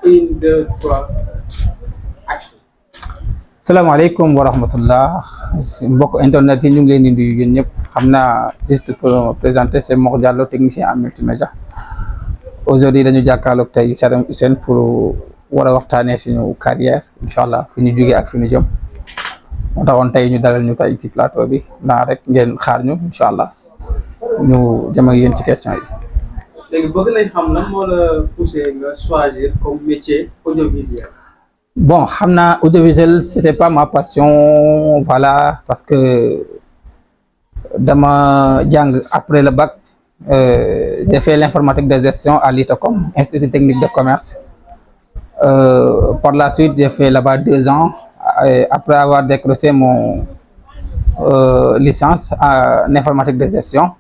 Une, deux, trois, action. salaamaaleykum wa rahmatullah mbokk internet yi ñu ngi leen di nuyu yéen ñëpp xam naa juste pour me présenter c'est Mor Diallo technicien en multimédia. Aujourd'hui dañu jàkkaarloog tey Saddam Hussein pour war a waxtaanee suñu carrière incha allah fi ñu jógee ak fi ñu jëm moo taxoon tey ñu dalal ñu tey ci plateau bi naa rek ngeen xaar ñu incha allah ñu jëm ak yéen ci question yi. léegi bëgg nañ xam lan moo la poussé nga choisir comme métier audiovisuel. Bon, Hamna audiovisuel, c'était pas ma passion, voilà, parce que dans ma jang après le bac, j'ai fait l'informatique de gestion à l'ITOCOM, Institut technique de commerce. Par la suite, j'ai fait là-bas 2 ans. Après avoir décroché mon licence en informatique de gestion,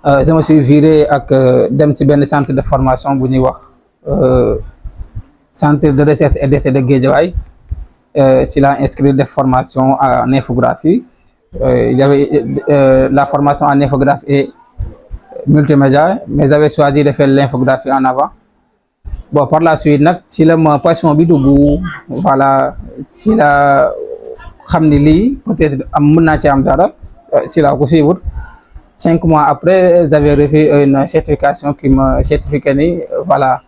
je me suis viré avec un centre de formation Centre de recherche et d'essai de Guédiawaye. S'il a inscrit des formations en infographie. Il y avait la formation en infographie et multimédia, mais j'avais choisi de faire l'infographie en avant. Bon, par la suite, si ma passion bidou, voilà, si la xamni peut-être si la aussi 5 mois après, j'avais reçu une certification qui me certifiait, voilà.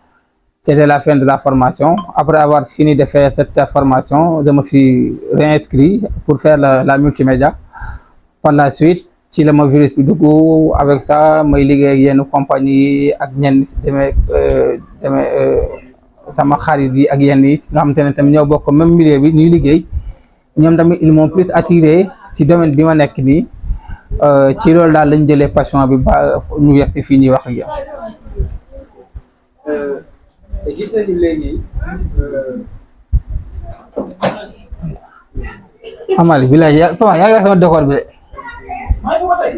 C'était la fin de la formation. Après avoir fini de faire cette formation, je me suis réinscrit pour faire la multimédia. Par la suite, si le virus avec ça, je suis une compagnie avec sama xarit yi ak yenn yi nga xamantene tam ñoo bokk même milieu bi ñuy liggéey ñoom tamit ils m'ont plus attiré ci domaine bi ma nekk nii ci loolu daal lañ jëlee passion bi ba ñu yegg fii ñuy wax ak yow. te gis nañu léegi Amali bi laaj yaa yaa sama décor bi de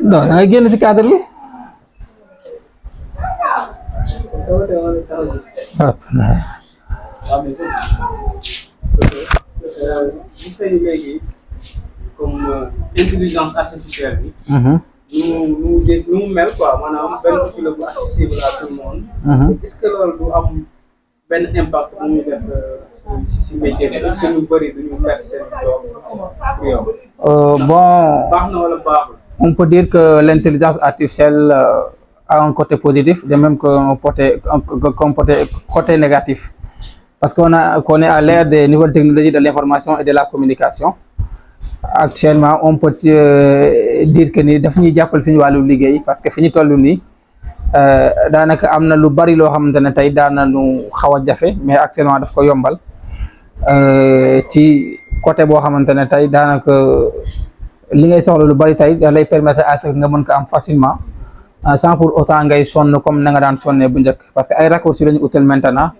non da ngay génn ci cadre bi gis nañu léegi comme intelligence artificielle bi nu mel quoi maanaam benn outil la bu accessible à tout le monde. Est-ce que loolu du am ben impact bu muy def ci métier bi est-ce que ñu bari duñu perdre seen job pour yow. Bon, baax na wala baaxul. on peut dire que l'intelligence artificielle a un côté positif, de même qu'un côté négatif. Parce qu'on est à l'ère des nouvelles technologies de l'information et de la communication. Actuellement, on peut dire que ni daf ñuy jàppal suñu wàllu liggéey parce que fi ñu toll nii daanaka am na lu bari loo xamante ne tey daana lu xaw a jafe mais actuellement daf ko yombal ci côté boo xamante ne tey daanaka li ngay soxla lu bari tey da lay permettre à ce que nga mën ko am facilement sans pour autant ngay sonn comme na nga daan sonnee bu njëkk parce que ay raccourcis lañu utal maintenant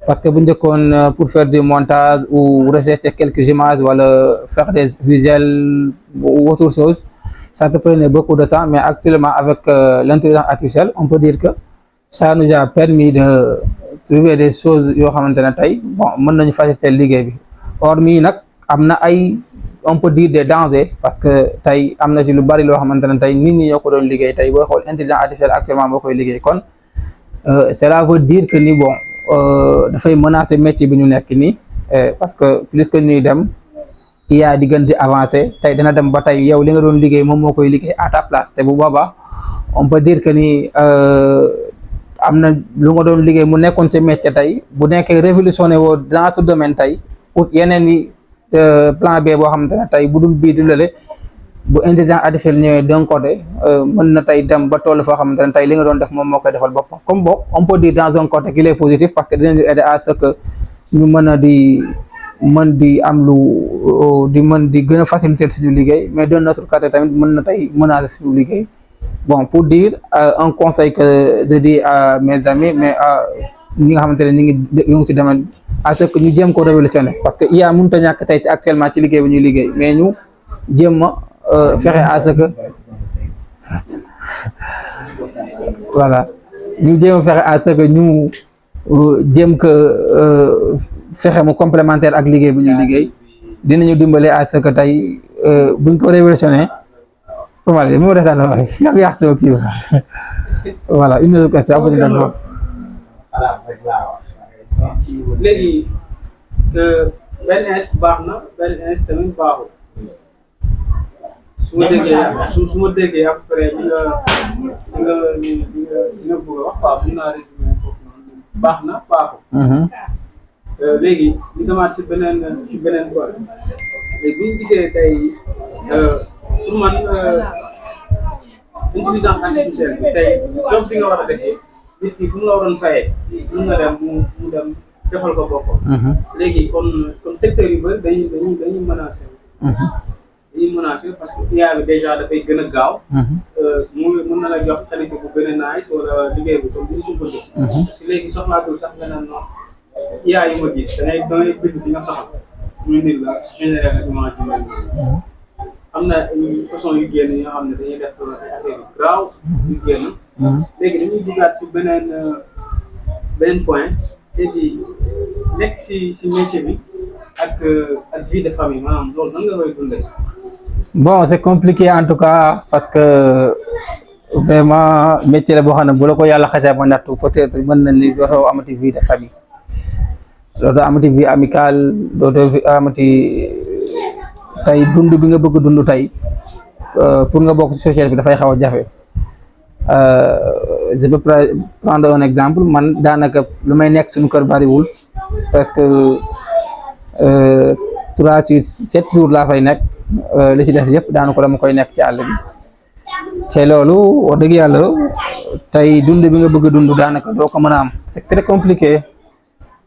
parce que bu njëkkoon pour faire du montage ou rechercher quelques images wala faire des visuels ou autre chose ça te prenait beaucoup de temps mais actuellement avec l'intelligence artificielle on peut dire que ça nous a permis de trouver des choses yoo xamante ne tey bon mën nañu faciliter liggéey bi hormis nag am na ay on peut dire des dangers parce que tey am na ci lu bari loo xamante ne tey nit ñi ñoo ko doon liggéey tey booy xool intelligence artificielle actuellement boo koy liggéey kon cela veut dire que ni bon dafay menacer métier bi ñu nekk nii parce que plus que ñuy dem IA di gën di avancer tey dana dem ba tey yow li nga doon liggéey moom moo koy liggéey à ta place te bu boobaa on peut dire que ni am na lu nga doon liggéey mu nekkoon ci métier tey bu nekkee révolutionné woo dans ce domaine tey ut yeneen i plan B boo xamante ne tey bu dul bii du lële bu intelligence artificielle ñëwee d'un côté mën na tey dem ba toll foo xamante ne tey li nga doon def moom moo koy defal boppam comme bon on peut dire dans un côté qu'il est positif parce que dinañu aider à ce que ñu mën a di am lu di gën a faciliter suñu liggéey mais d'un autre côté tamit mën na tey menacer suñu liggéey bon pour dire un conseil que je dis à mes amis mais ñi nga xamante ne ñu ngi ci domaine à ce que ñu jéem ko révolutionner parce que IA mënut a ñàkk tey ci actuellement ci liggéey bi ñuy liggéey mais ñu jéem a fexe à ce que voilà ñu jéem a fexe à ce que ñu jéem que fexe mu complémentaire ak liggéey bu ñuy liggéey dinañu dimbale à ce que tey buñ ko révolutionner formalité moo def daal la wax yàq sama kii voilà une autre question après ñu dagg foofu léegi benn ins baax na benn ins tamit baaxul su ma déggee après li nga bëgg a wax waaw mën naa résumé foofu noonu baax na baaxul. léegi ñu demaat si beneen point léegi bu ñu gisee tey pour man intelligence artificielle bi tey job bi nga war a defee nit ki fu mu la waroon fayee mun nga dem mu dem defal ko boppam. léegi kon secteur yu bëri dañuy menacé. dañuy menacé parce que IA bi déjà dafay gën a gaaw. mën na la jox qualité bu gën a nice wala liggéey bu comme ni ñu ko bëgg. parce que léegi soxlaatul sax nga naan non IA yi ma gis da ngay bind di nga soxla ñu nit la générer la image yu mel nii. am na façon yu génn yi nga xam ne dañuy def ay affaire yu graaw yu génn. léegi dañuy duggaat si beneen point léegi nekk si métier bi ak vie de famille maanaam loolu nan nga koy dundee. Bon, c'est compliqué en tout cas parce que vraiment métier la boo xam ne bu la ko yàlla xasee ba nattu peut-être mën na ni dootoo amati vie de famille dootoo amati vie amicale dootoo amati tey dund bi nga bëgg dund tey pour nga bokk ci société bi dafay xaw a jafe. Je peux prendre un exemple man daanaka lu may nekk suñu kër bariwul parce que 3 sur 7 jours laa fay nekk li ci des yëpp daanaka dama koy nekk ci àll bi te loolu wax dëgg yàlla tey dund bi nga bëgg a dund daanaka doo ko mën a am c'est très compliqué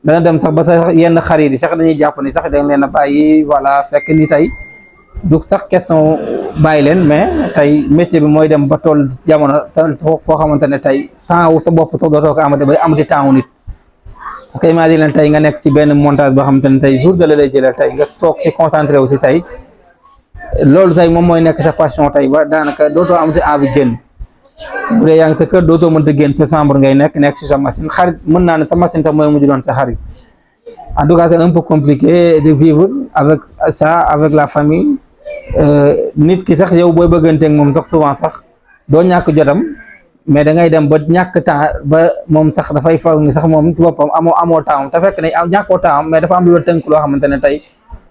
dana dem sax ba sax yenn xarit yi sax dañuy jàpp ni sax dañ leen a bàyyi voilà fekk ni tey du sax question bàyyi leen mais tey métier bi mooy dem ba toll jamono foo xamante ne tey temps wu sa bopp sax dootoo ko amati bay amati temps wu nit parce que imagine leen tey nga nekk ci benn montage boo xamante ne tey jour de la lay jëlal tey nga toog ci concentré wu ci tey loolu tey moom mooy nekk sa passion tey ba daanaka dootoo amati envie génn bu dee yaa ngi sa kër dootoo mënta génn sa chambre ngay nekk ci sa machine xarit mën naa ne sa machine sax mooy mujj doon sa xarit en tout cas c'est un peu compliqué de vivre avec ça avec la famille nit ki sax yow booy bëgganteeg moom sax souvent sax doo ñàkk jotam mais da ngay dem ba ñàkk temps ba moom sax dafay foog ni sax moom ci boppam amoo temps te fekk ne ñàkkoo temps mais dafa am lu la tënk loo xamante ne tey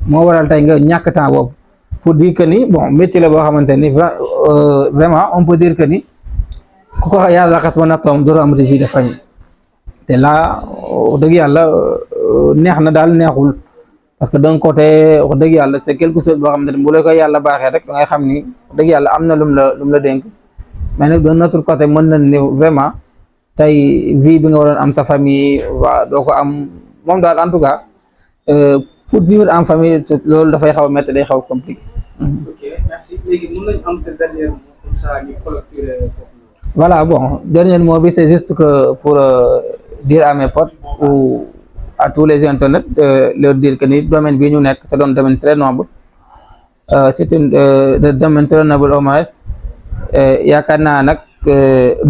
moo waral tey nga ñàkk temps boobu pour dire que ni bon métier la boo xamante ni vraiment on peut dire que ni ku ko yàlla xas ba nattoom doo amati vie de famille te là dëgg yàlla neex na daal neexul parce que d'un côté wax dëgg yàlla c'est quelque chose boo xamante ni bu la ko yàlla baaxee rek da ngay xam ni dëgg yàlla am na lu mu la dénk mais nag d'un autre côté mën na ni vraiment tey vie bi nga waroon am sa famille waa doo ko am moom daal en tout cas pour vivre en famille loolu dafay xaw a métti day xaw a compliqué. Ok, merci. Léegi mën nañu am sa dernier mot comme ça ñu clôturer foofu. Voilà, bon, dernier mot bi c'est juste que pour dire à mes potes ou à tous les internautes leur dire que ni domaine bi ñu nekk c'est un domaine très noble c'est un domaine très noble au moins yaakaar naa nag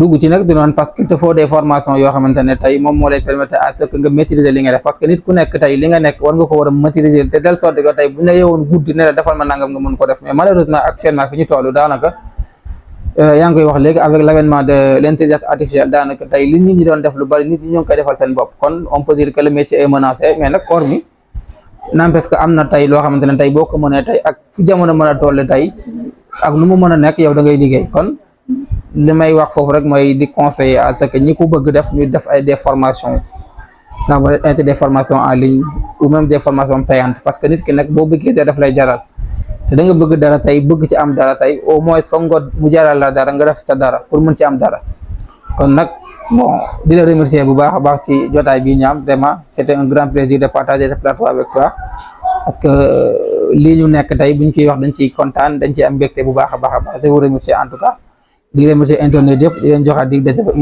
dugg ci nag dinoon parce qu'il te faut des formations yoo xamante ne tey moom moo lay permettre à ce que nga maîtriser li nga def parce que nit ku nekk tey li nga nekk war nga ko war a maîtriser te telle sorte que tey bu ñu la yeewoon guddi ne la defal ma nangam nga mën ko def mais malheureusement actuellement fi ñu toll daanaka yaa ngi koy wax léegi avec l'avènement de l'intelligence artificielle daanaka tey li nit ñi doon def lu bari nit ñi ñoo ngi koy defal seen bopp kon on peut dire que le métier est menacé mais nag hormis n'empêche que am na tey loo xamante ne tey boo ko mënee tey ak fu jamono mën a toll tey ak nu mu mën a nekk yow da ngay liggéey kon li may wax foofu rek mooy di conseiller à ce que ñi ko bëgg def ñu def ay des formations ça va être des formations en ligne ou même des formations payantes parce que nit ki nag boo bëggee daf lay jaral te da nga bëgg dara tey bëgg ci am dara tey au moins foog nga mu jaral la dara nga def sa dara pour mën ci am dara kon nag bon di la remercier bu baax a baax ci jotaay bi ñu am vraiment c'était un grand plaisir de partager ce plateau avec toi parce que lii ñu nekk tey buñ ciy wax dañ ciy kontaan dañ ciy am mbégte bu baax a baax je vous remercie en tout cas di remercier internet yëpp di leen joxaat dig daje ba